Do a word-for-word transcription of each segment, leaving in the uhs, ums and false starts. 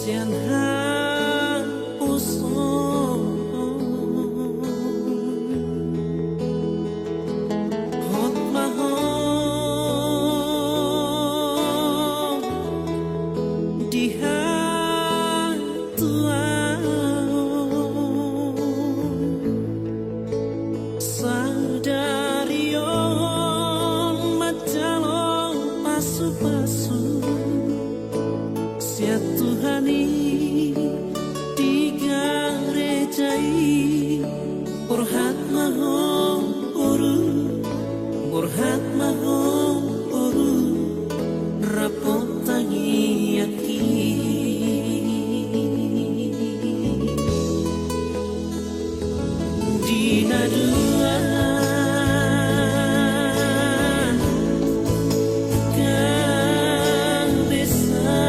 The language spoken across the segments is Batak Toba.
Sian haposoon, hot ma ho di hatuaon. Sadari on manjalo pasupasu sian Tuhan i di gareja i. Borhat ma ho boru, borhat ma ho boru, rap tangiangki. Di na dua gabe sada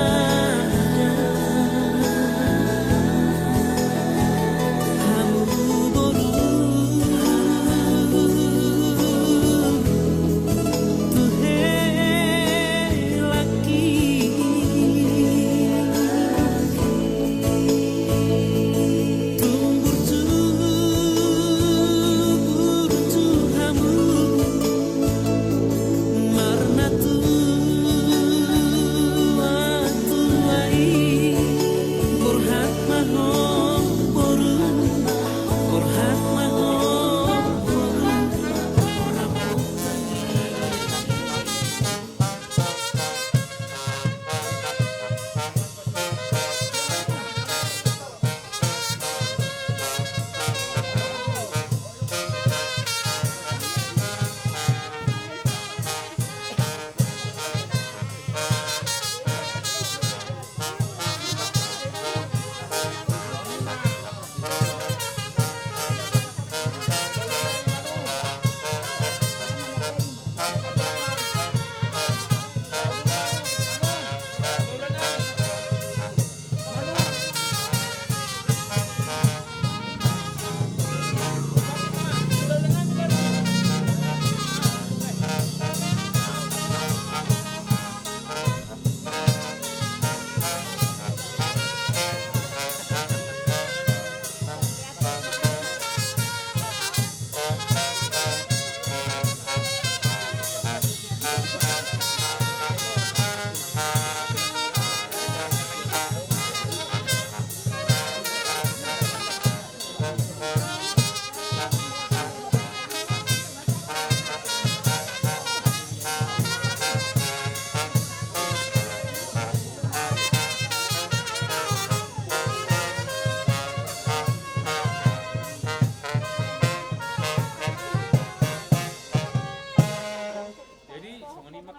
hamu boru tu hela. Tung burju, burju hamu marnatua-tua i. Borhat ma ho boru, borhat ma ho boru. Jadi songon i ma.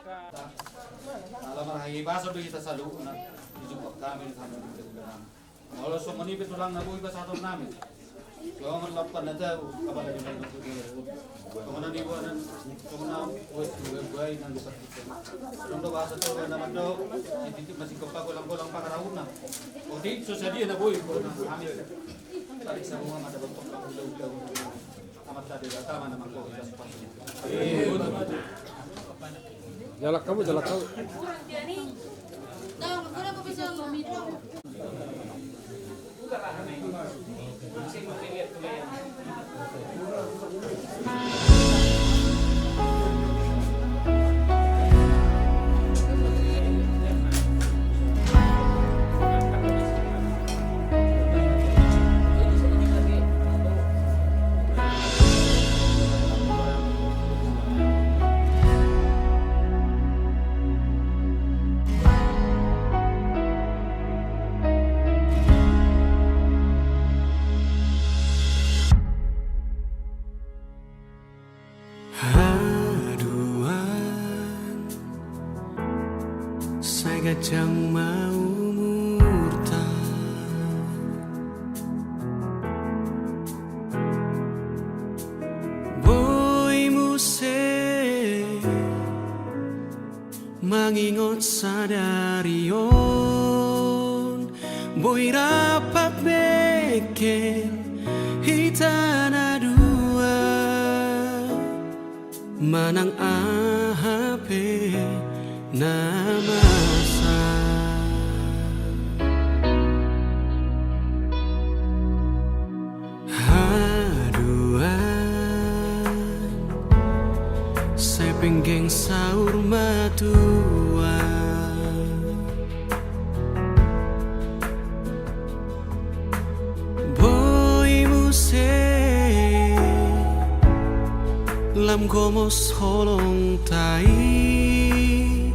Ala marhaha basa do hita saluhutna, dijumpa hami di sana. Molo songon i pe tulang na boi pasahaton nami. Songon lampan na tau, apala di mana tu dia. Songon na di buanan, songon na boi, boi, boi, nang dekat kita. Songon do bahasa tu, na mandok, di titik masih gempa golang-golang pangarauna. Otik, so sadia na boi, boi, nang kami. Tadi semua mata bentuk, udah, udah, udah. Jalan kamu, jalan kamu. Haduan, sai ganjang ma umurta. Boi muse mangingot sadari on, boi rap bengkel hita na dua, manang aha pe na masa. Penggeng saur matua. Boi muse lam gomos holong ta i,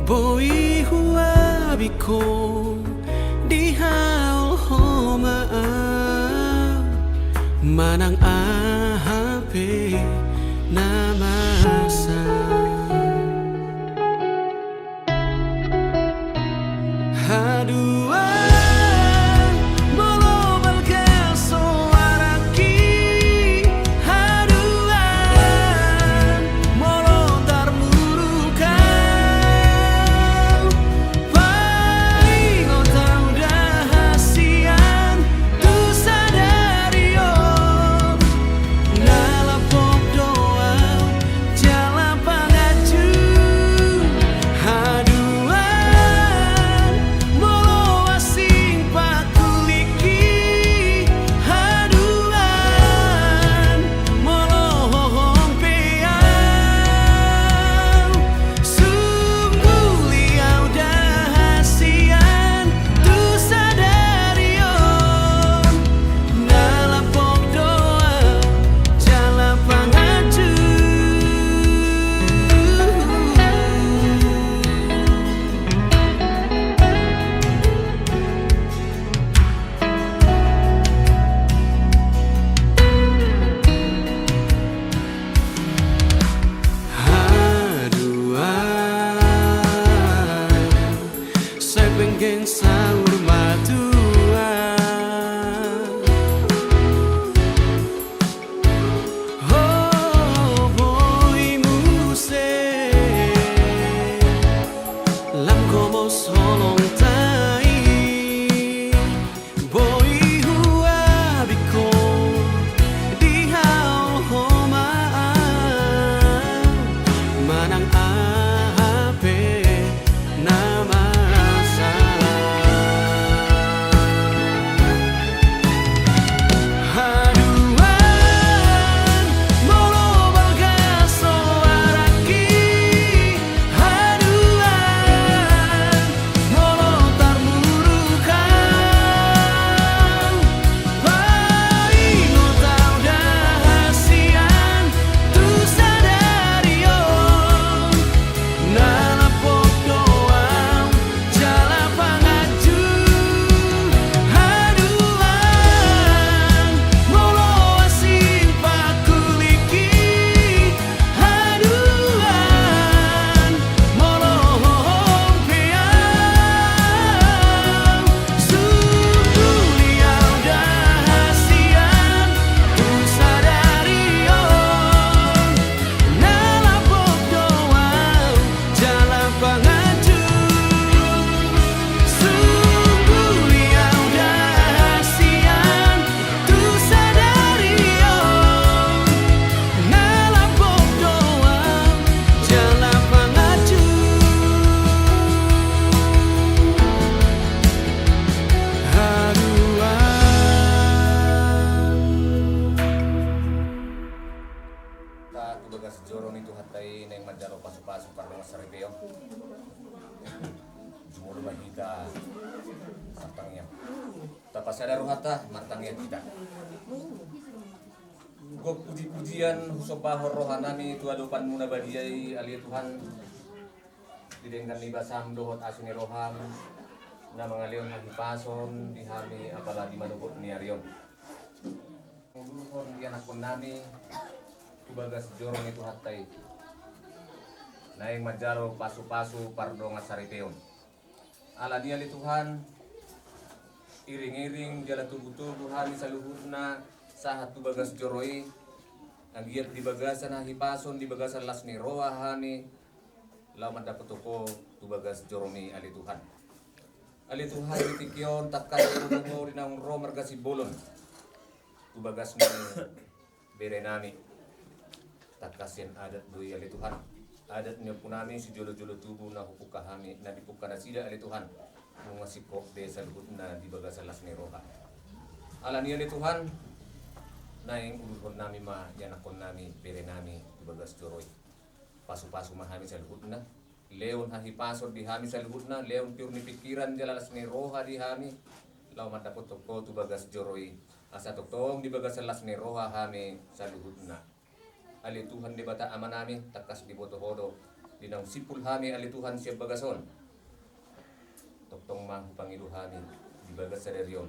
boi huabingkon dihaholongi ho ma au, manang aha pe na masa. Haduan, molo balga soarangki, haduan, molo tarmuruk au, paingot au da hasian tu sadari on. Na lapok do au jala panganju. Haduan, molo asing pakulingki, haduan, molo hohom pe au, sungguh liau da hasian tu sadari on. Na lapok do au jala panganju. Haduan, sai penggeng saur matua. Ho boi muse lam gomos holong ta i, boi huabingkon dihaholongi ho ma au, manang aha pe na masa. Haduan, molo balga soarangki, haduan, molo tarmuruk au, paingot au da hasian tu sadari on. Na lapok do au jala panganju. Haduan, molo asing pakulingki, haduan, molo hohom pe au, sungguh liau da hasian tu sadari on. Na lapok do au jala panganju. Sungguh liau da hasian tu sadari on. Na lapok do au jala panganju. Haduan. Hita tu bagas joro ni Tuhanta i naeng manjalo pasupasu pardongansaripeon. Jumolo ma hita martangiang. Tapasada rohanta, martangiang hita. Gok pujipujian husombahon rohanami tu adopanMu na badia i, ale Tuhan, di denggan ni basaM dohot asi ni rohaM na mangalehon hahipason di hami apala di manogot ni ari on. Uduthon ianakkonnami tu bagas joro ni Tuhanta i, naeng manjalo pasupasu pardongansaripeon. Alani i ale Tuhan, iringiring jala togutogu hami saluhutna sahat tu bagas joro i, anggiat di bagasan hahipason, di bagasan las ni roha hami laho mandapothon Ho tu bagas joroMi ale Tuhan. Ale Tuhan, di tingki on tangkas do Ho di naung ro marga Simbolon tu bagas ni berenami. Tangkas sian adat do i ale Tuhan, adat ni ompunami sijolojolo tubu na hupungka hami, na dipungka nasida ale Tuhan, nunga singkop be saluhutna di bagasan las ni roha. Alani i ale Tuhan, naeng uduthonnami ma ianakkonnami berenami tu bagas joro i. Pasu-pasu ma hami saluhutna. Lehon hahipason di hami saluhutna, lehon tiur ni pingkiran jala las ni roha di hami, laho mandapothon Ho tu bagas joro i, asa tongtong di bagasan las ni roha hami saluhutna. Ale Tuhan Debata Amanami, tangkas diboto Ho do di naung simpul hami, ale Tuhan, sian bagas on. Tongtong ma hupangido hami di bagas sadari on,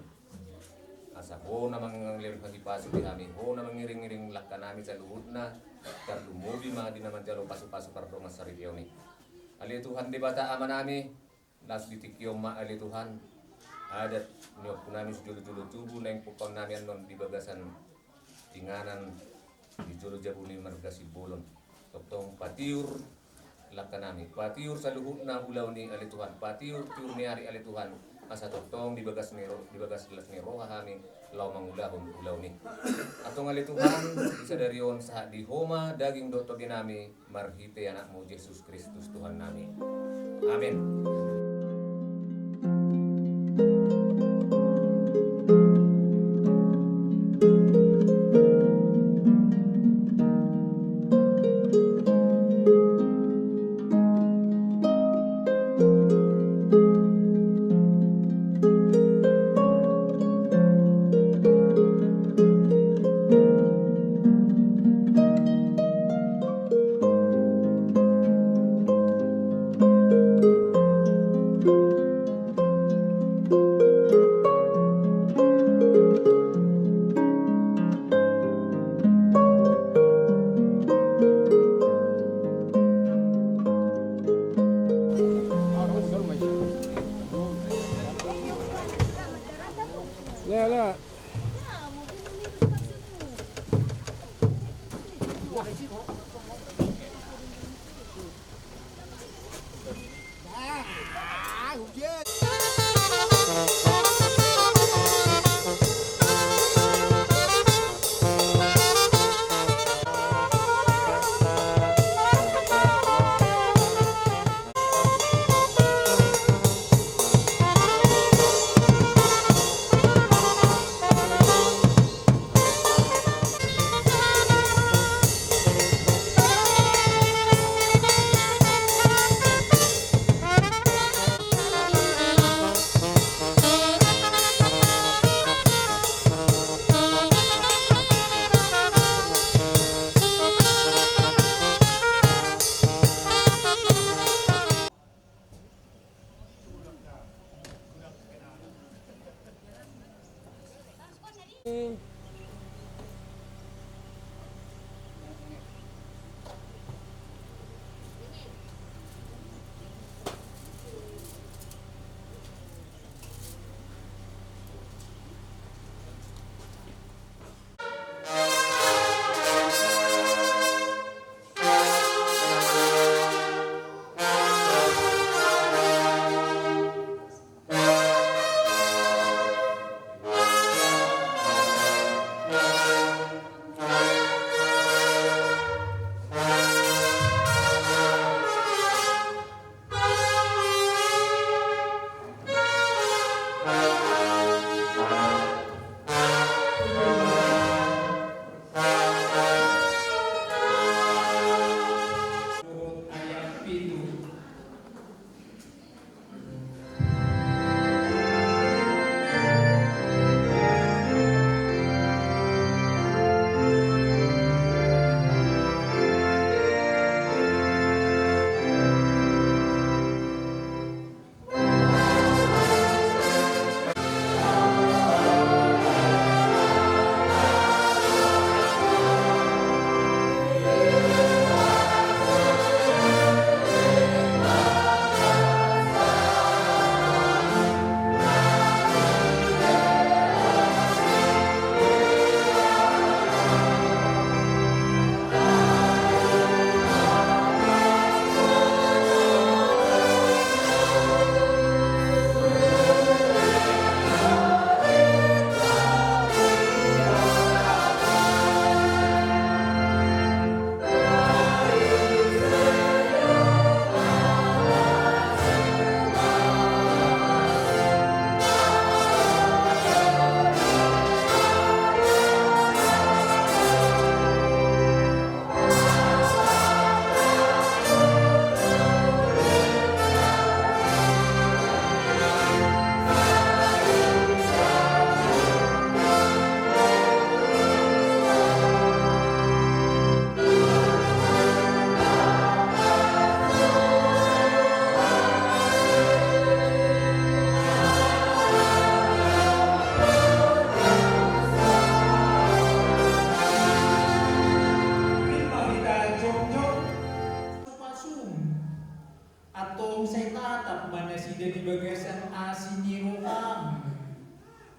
asa Ho na mangalehon hahipason di hami, Ho na mangiring-iring langkanami saluhutna, tarlumobi ma di na manjalo pasu-pasu pardongansaripeon i. Ale Tuhan Debata Amanami, laos di tingki on ma, ale Tuhan, adat ni ompunami sijolo-jolo tubu naeng pungkaonnami annon di bagasan inganan di jolo jabu ni marga Simbolon. Tongtong patiur langkanami, patiur saluhutna ulaon i, ale Tuhan, patiur tiur ni ari, ale Tuhan, asa tongtong di bagas ni ro-, di bagas las ni roha hami laho mangulahon ulaon i. Antong, ale Tuhan, di sadari on sahat di Ho ma daging dohot tondinami, marhite AnakMu Jesus Kristus Tuhannami. Amen.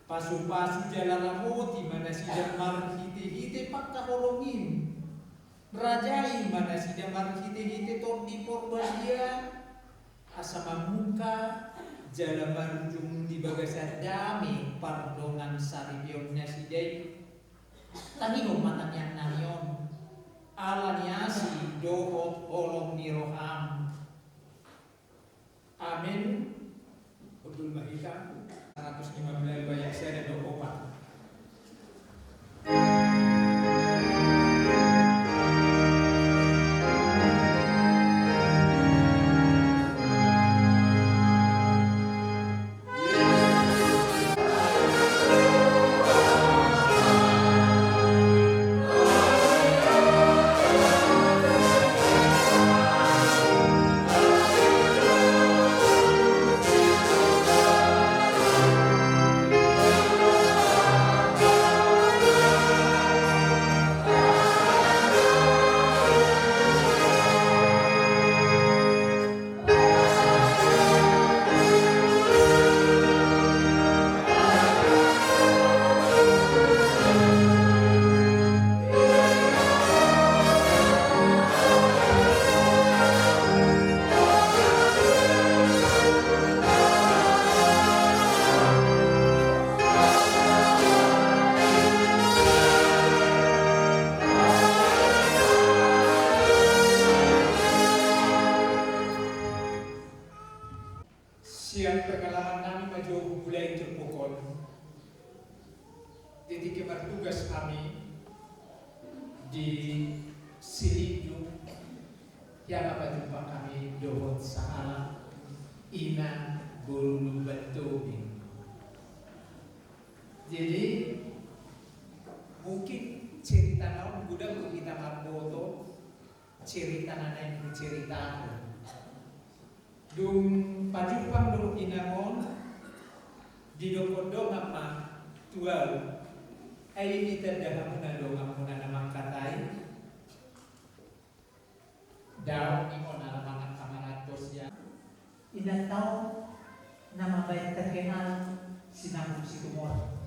Pasupasu jala ramoti ma nasida marhitehite pangkaholongiM. Rajai ma nasida marhitehite Tondi Porbadia, asa mamungka jala marujung di bagasan dame pardongansaripeonnasida i. Tangihon ma tangiangnami on, ala ni asi dohot holong ni rohaM. Amen. Hundul ma hita. Saratus lima belas, ayat sada dohot opat. Sian pengalaman nami ma jo mulai turpuk on. Di tingki martugas hami di Silinjung, ia ma pajumpa hami dohot sahalak ina boru Lumban Tobing. Jadi mungkin cerita na on godang do hita mamboto, cerita na naeng huceritahon. Dung pajumpang dohot inang on, didokkon dongan ma tu ahu, ai ditanda hamuna donganmuna na mangkatai? Daong, ninna on, ala mangan pangaranto sian. Inanta on na mambahen terkenal Sinahun Situmorang.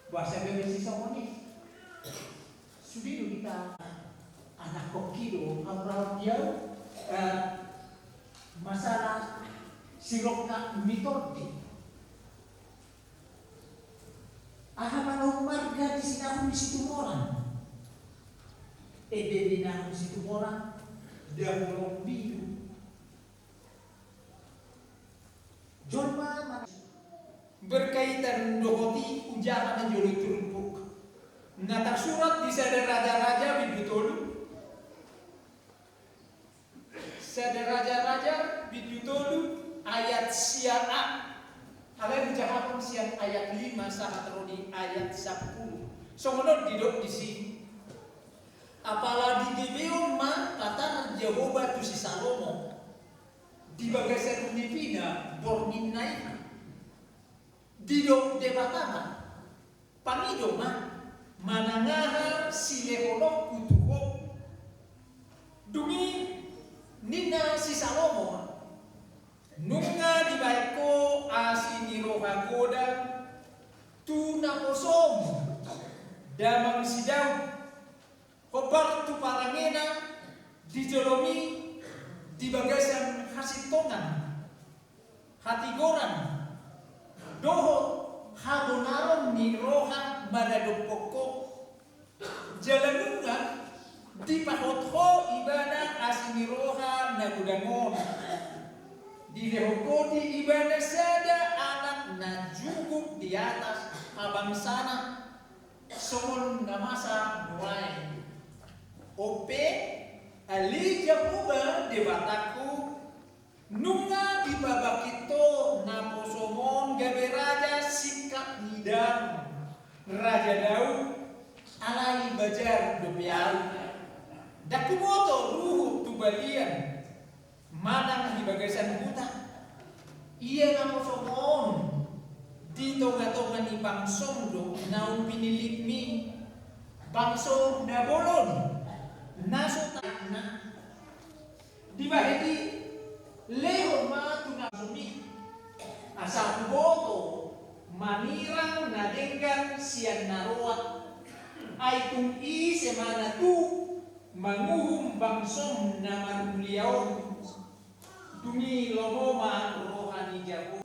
Boasa gabe sisongon i? Sude do hita. Anakkon i do hamu raut di ahu, eh, masalah sirongkap ni tondi. Aha ma na ummarga di Sinahun Situmorang? Ende di Sinahun Situmorang, daholong biu. Jolma ma. Berkaitan dohot i, hujaha ma jolo turpuk na tarsurat di Sada Raja-raja bindu tolu. Sada Raja-raja bindu tolu ayat sia a. Alai hujahahon sian ayat lima sahat ro di ayat sampulu. Songon on didok disi: Apala digebeon ma patar Jahowa tu si Salomo di bagasan nipina borngin na i. Didok Debata ma: Pangido ma, manang aha silehononku tu ho. Dung i ninna si Salomo ma: Nunga dibahen ho asi ni roha godang tu naposom, damang si Daud, hombar tu parangena di jolomi di bagasan hasintongan, hatigoran, dohot habonaron ni roha maradophon ho. Jala nunga dipahot ho ibana asi ni roha na godang on. Dilehon ho di ibana sada anak na jugup di atas habangsana, songon na masa nuaeng. On pe, ale Jahowa Debatangku, nunga dipabangkit ho naposom on gabe raja singkat ni damang Raja Daud, alai bajar dope ahu. Ndang huboto ruhut tu balian manang di bagasan huta. Ia naposom on di tonga-tonga ni bangsom do naung pinillitmi, bangso na bolon, na so tangihon. Dibahen i, lehon ma tu naposom i, asa huboto ma sian na roa. Ai tung ise ma na tuk manguhum bangsom na marmulia on. Tung i lomo ma roha ni Jahowa.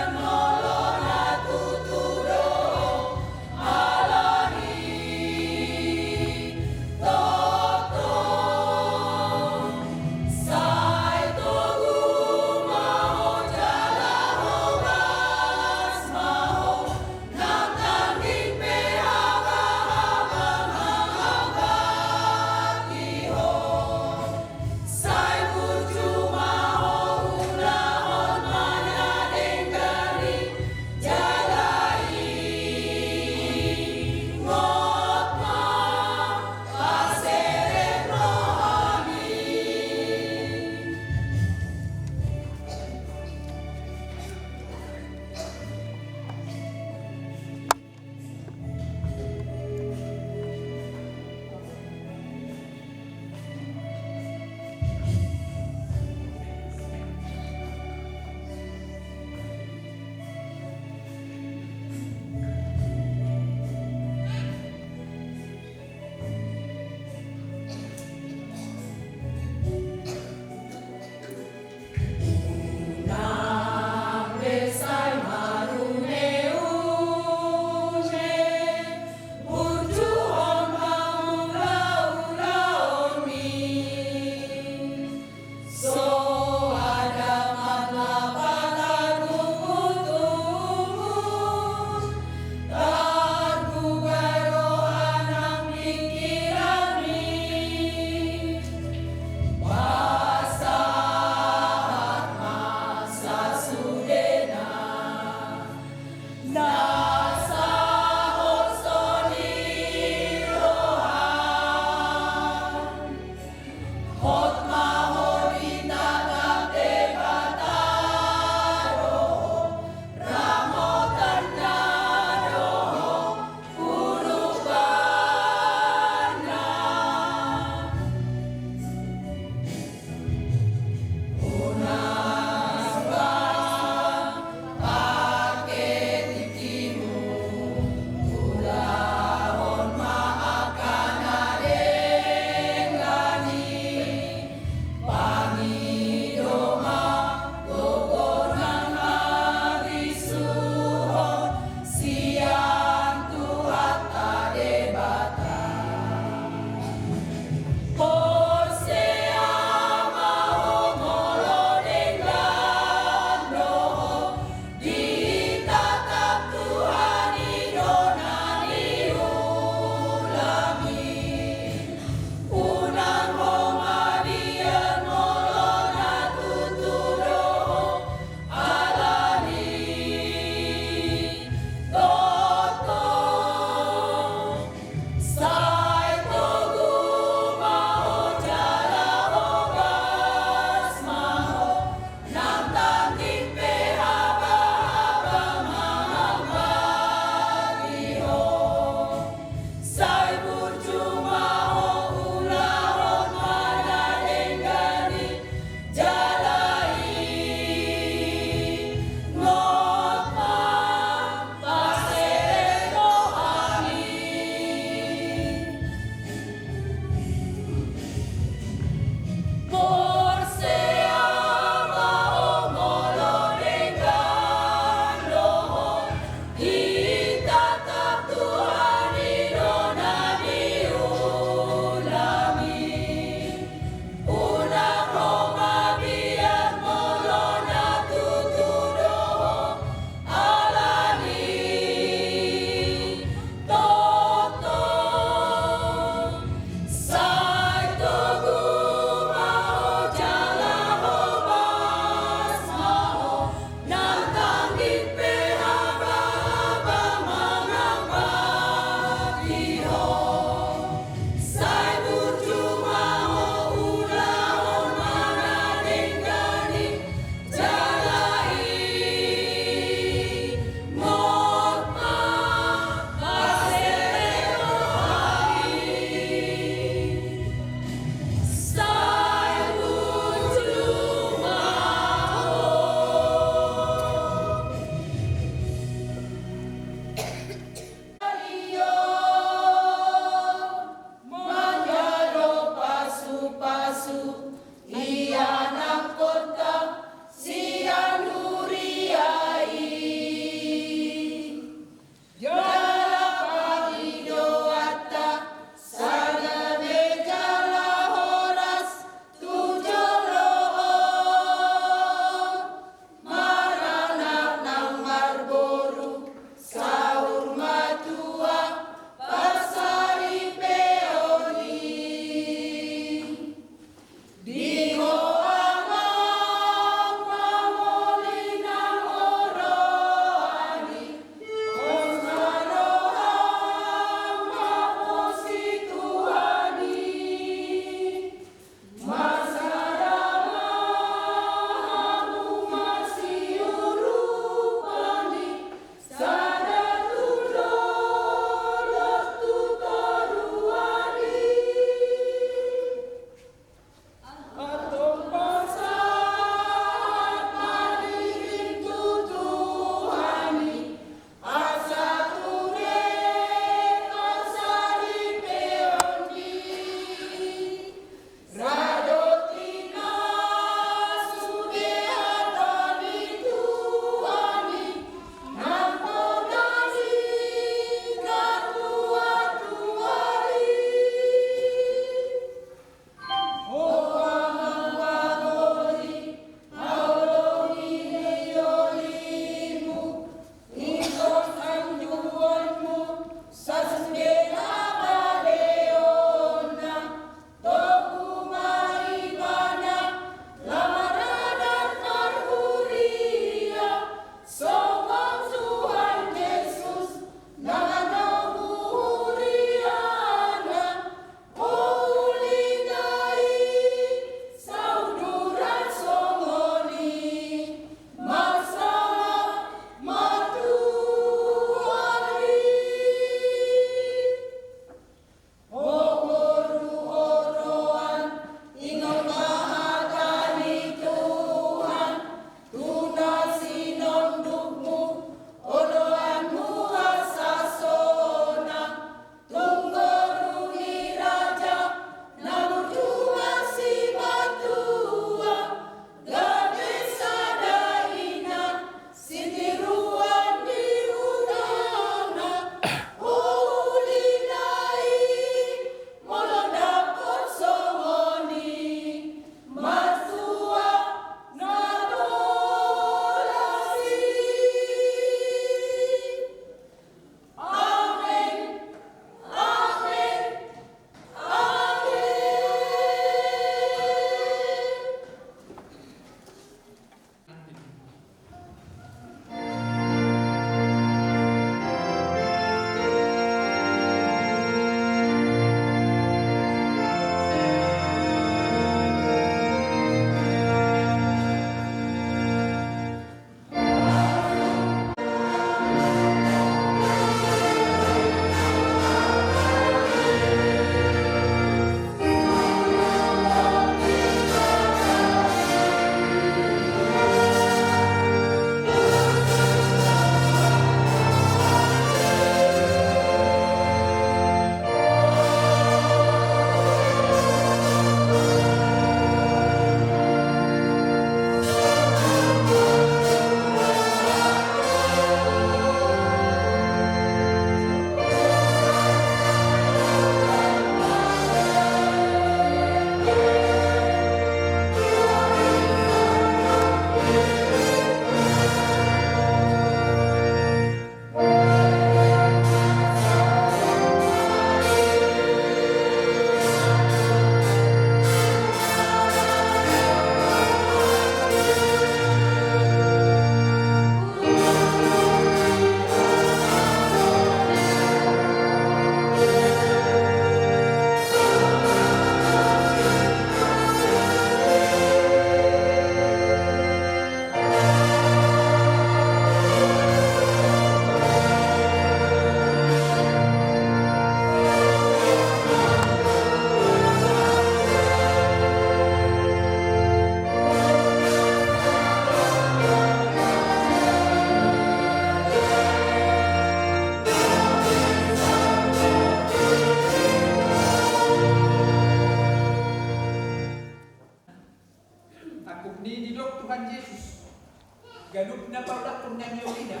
Ganup na paulakkon na niolina,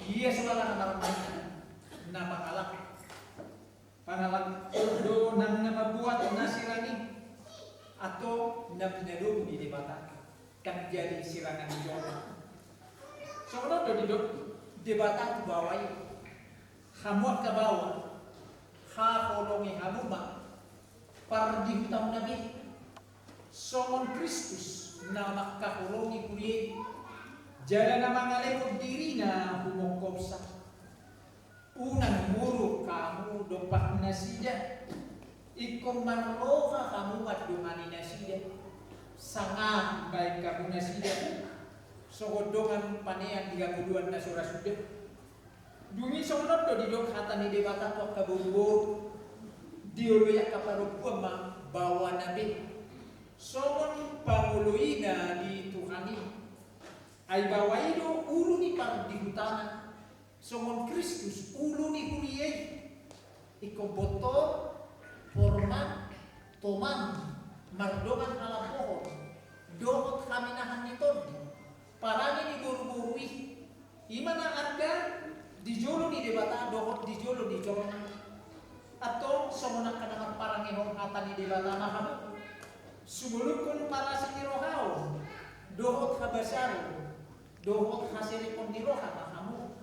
ia so ala na marmain, na pangalap. Pangalap do nang na mambuat na sirang i, atau na pinadomu ni Debata, ndang jadi sirangan ni jolma. Songon on do didok Debata tu baoa i. Hamu angka baoa, haholongi hamu ma pardihutamuna be, songon Kristus na mangkaholongi huria i, jala na mangalehon dirina humongkopsa. Unang muruk hamu dompak nasida, ingkon marroha hamu mandongani nasida, sanga mambahen hamu nasida songon dongan panean di hangoluan na so ra suda. Dung i songon on do didok hata ni Debata tu angka boruboru, dioloi angka parompuan ma baoana be songon pangoloina di Tuhan i. Ai baoa i do ulu ni pardihutana, songon Kristus ulu ni huria i. Ingkon bontor, porman, toman, mardongan halambohon dohot haminahan ni tondi, parange ni boruboru i. I ma na arga di jolo ni Debata dohot di jolo ni jolma. Antong songon angka na marparangehon hata ni Debata ma hamu, sumolukkon parasi ni rohaon dohot habasaron dohot haserepon ni roha ma hamu.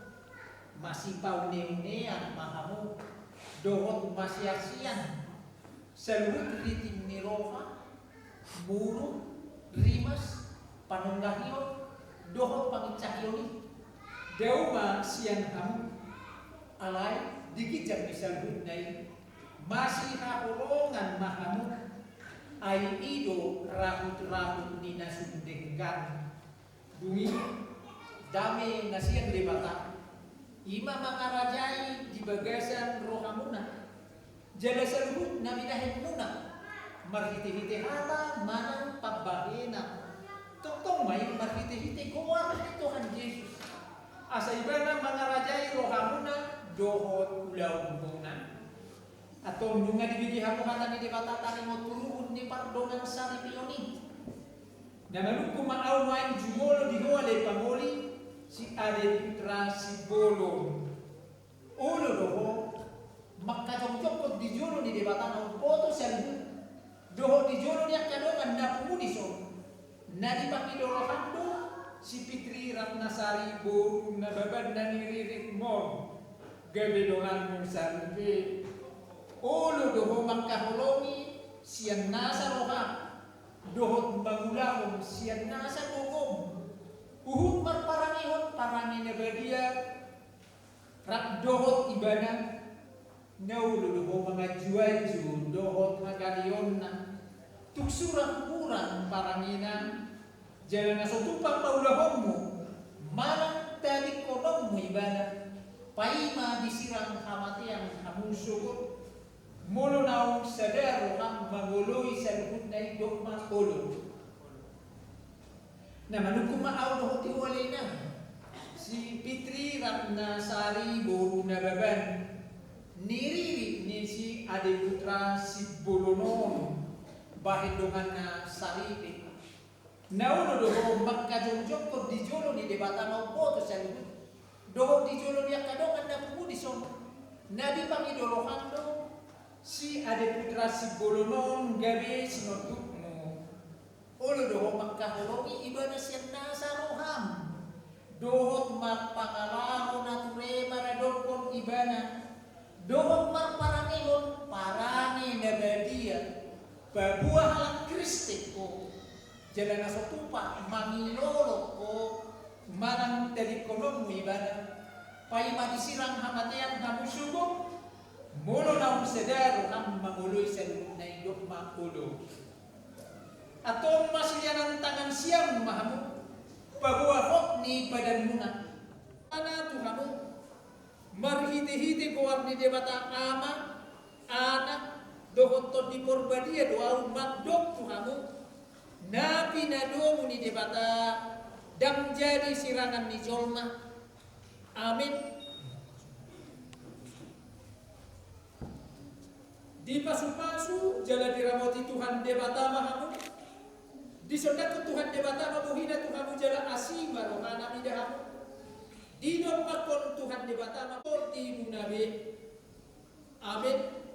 Masipaunean ma hamu dohot masiasian, saluhut riting ni roha, muruk, rimas, panonggahion dohot pangincahion i, dao ma sian hamu. Alai di ginjang ni saluhutna i, masihaholongan ma hamu. Ai i do rahutrahut ni na sun denggan. Dung i, dame na sian Debata, i ma mangarajai di bagasan rohamuna jala saluhut na binahenmuna, marhitehite hata manang pambahenan. Tongtong ma i marhitehite goar ni Tuhan Jesus, asa ibana mangarajai rohamuna dohot ulaonmuna. Antong nunga dibege hamu hata ni Debata taringot tu ruhut ni pardongan saripeon i. Na manungkun ma ahu nuaeng jumolo di ho ale pangoli, si Ade Putra Simbolon. Olo do ho mangkajongjongkon di jolo ni Debata na umboto saluhut, dohot di jolo ni angka dongan na pungu dison. Na dipangido roham do si Fitri Ratnasari boru Nababan na niriritmon gabe donganmu saripe. Olo do ho mangkaholongi sian nasa roham dohot mangulahon sian nasa gogom, huhut marparangehon parange na badia rap dohot ibana. Na olo do ho manganjuanju dohot hagaleonna tung sura hurang parangena, jala na so tupa paulahonmu manang tadingkononmu ibana, paima disirang hamatean hamu sogot. Molo naung sada roham mangoloi saluhutna i, dok ma olo. Na manungkun ma ahu dohot di ho ale inang, si Fitri Ratnasari boru Nababan, niririt ni si Ade Putra Simbolon on, bahen donganna saripe. Na olo do ho mangkajongjongkon di jolo ni Debata na umboto saluhut, dohot di jolo ni angka dongan na pungu dison. Na dipangido roham do si Ade Putra Simbolon on gabe sinondukmu. Olo do ho mangkaholongi ibana sian nasa roham, dohot marpangalaho na ture maradophon ibana, dohot marparangehon parange na badia. Paboa halak Kristen ho, jala na so tupa mangilolok ho manang tadingkononmu ibana, paima disirang hamatean hamu sogot. Molo naung sada roham mangoloi saluhutna i, dok ma olo. Antong masilianan tangan sian ma hamu, paboa hot ni badanmuna. Ana tu hamu, marhitehite goar ni Debata Ama, Anak, dohot Tondi Porbadia do ahu mandok tu hamu, na pinadomu ni Debata ndang jadi sirangan ni jolma. Amin. Dipasupasu jala diramoti Tuhan Debata ma hamu. Disondangkon Tuhan Debata ma bohina tu hamu jala asi ma rohana mida hamu. Didompakkon Tuhan Debata ma portimu na be. Amen.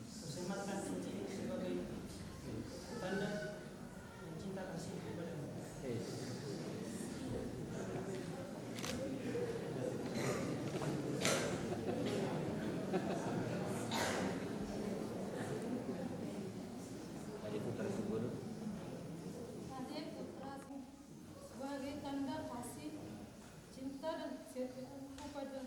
Semangat ini sebagai tanda cinta kasih kepada Ade putra sebagai tanda kasih cinta dan setia kepada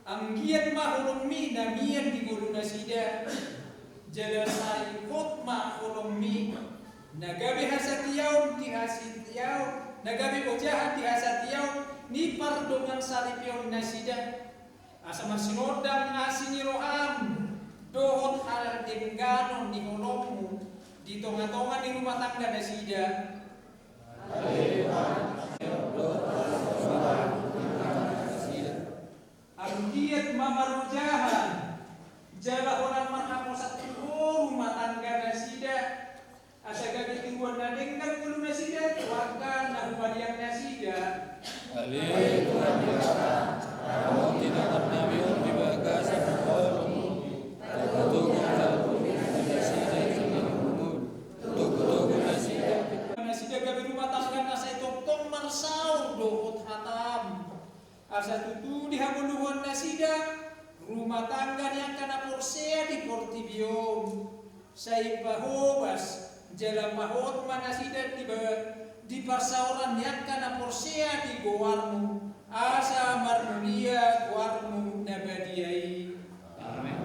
Anggiat ma holongmi na mian di ngolunasida, jala sai hot ma holongmi na gabe hasatiaon di hasatiaon, na gabe ojahan di hasatiaon ni pardongansaripeonnasida. Asa marsinondang asi ni roham dohot halandengganon ni holongmu di tongatonga ni rumah tangganasida. Anggiat ma marojahan jala holan marhaposan tu Ho rumah tangganasida, asa gabe tiruan na denggan ngolunasida tu angka na humaliangnasida. Ale Tuhan Debata, ramoti tangan nami on di bagasan holongmu, togotogotna nasida i, togotogotna nasida. Nasida gabe rumah tangga na sai tongtong marsaor dohot hatam. Asa tutu dihangoluhon nasida rumah tangga ni angka na porsea di portibi on. Sai pahobas jala pahot ma nasida di ba-, di parsaoran ni angka na porsea di goarmu, asa marmulia goarmu na badia i. Amen.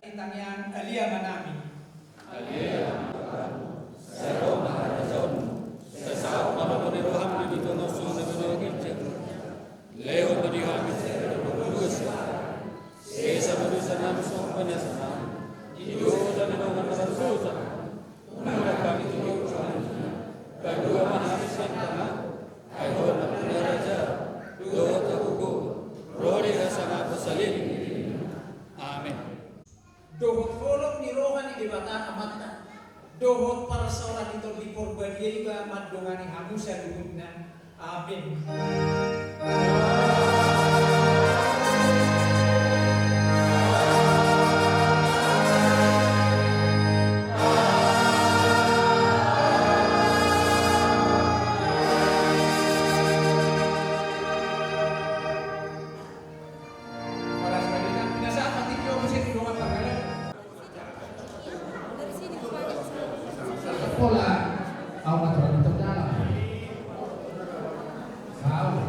Tangiang Ale Amanami. Ale Amanami, sai ro ma harajaonmu, sai saut ma lomo ni roham di tonga on songon na di banua ginjang. Lehon ma di hami sadari on hangoluan sian hami. Sesa ma dosanami songon panesanami di dosa ni dongan na mardosa. Unang hami togihon tu pangunjunan. Palua ma hami sian pangago. Ai Ho do nampuna harajaon dohot hagogoon, ro di hasangapon saleleng ni lelengna. Amen. Dohot holong ni roha ni Debata Amanta, dohot parsaoran ni Tondi Porbadia i ma mandongani hamu saluhutna. Amen. Pola, au ma tora di tondala. Au.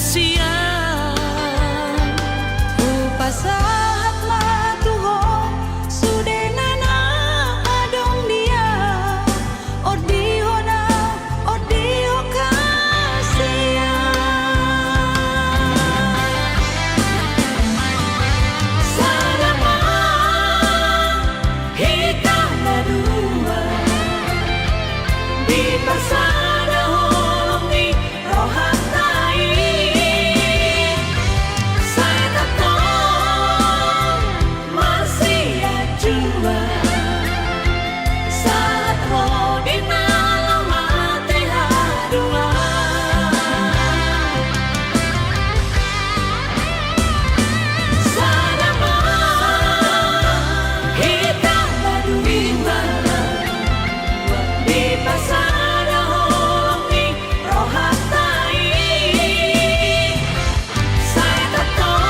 sian. Hupasahat ma tu ho sude na adong di on di hona, on di ho hasian. Sada ma hita na dua, diparsada holong ni rohanta i. Sai tongtong marsianjuan, sahat ro di na laho mate haduan. Sada ma hita na dua, diparsada holong ni rohanta i. Sai tongtong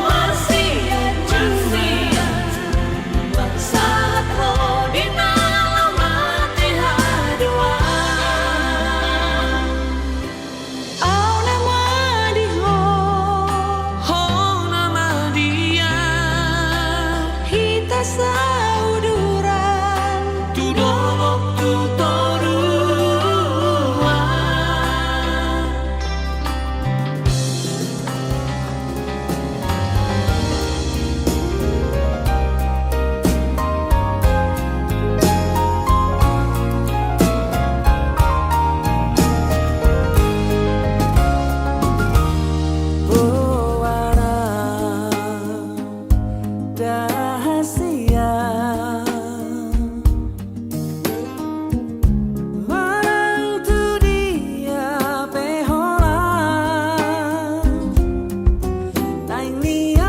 marsianjuan, sahat ro di na laho mate haduan. Au nama di ho, ho nama di au, hita sauduran tu dolok tu toruan. Boara da hasian, manang tu dia pe holan, naeng nian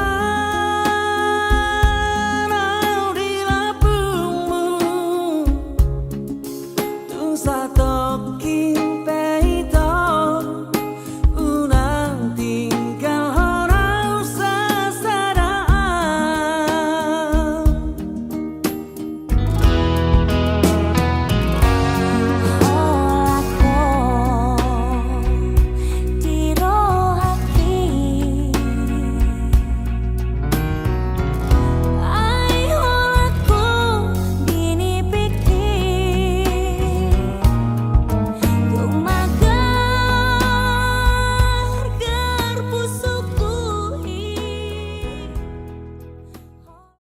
au di lambungmu, tung satongkin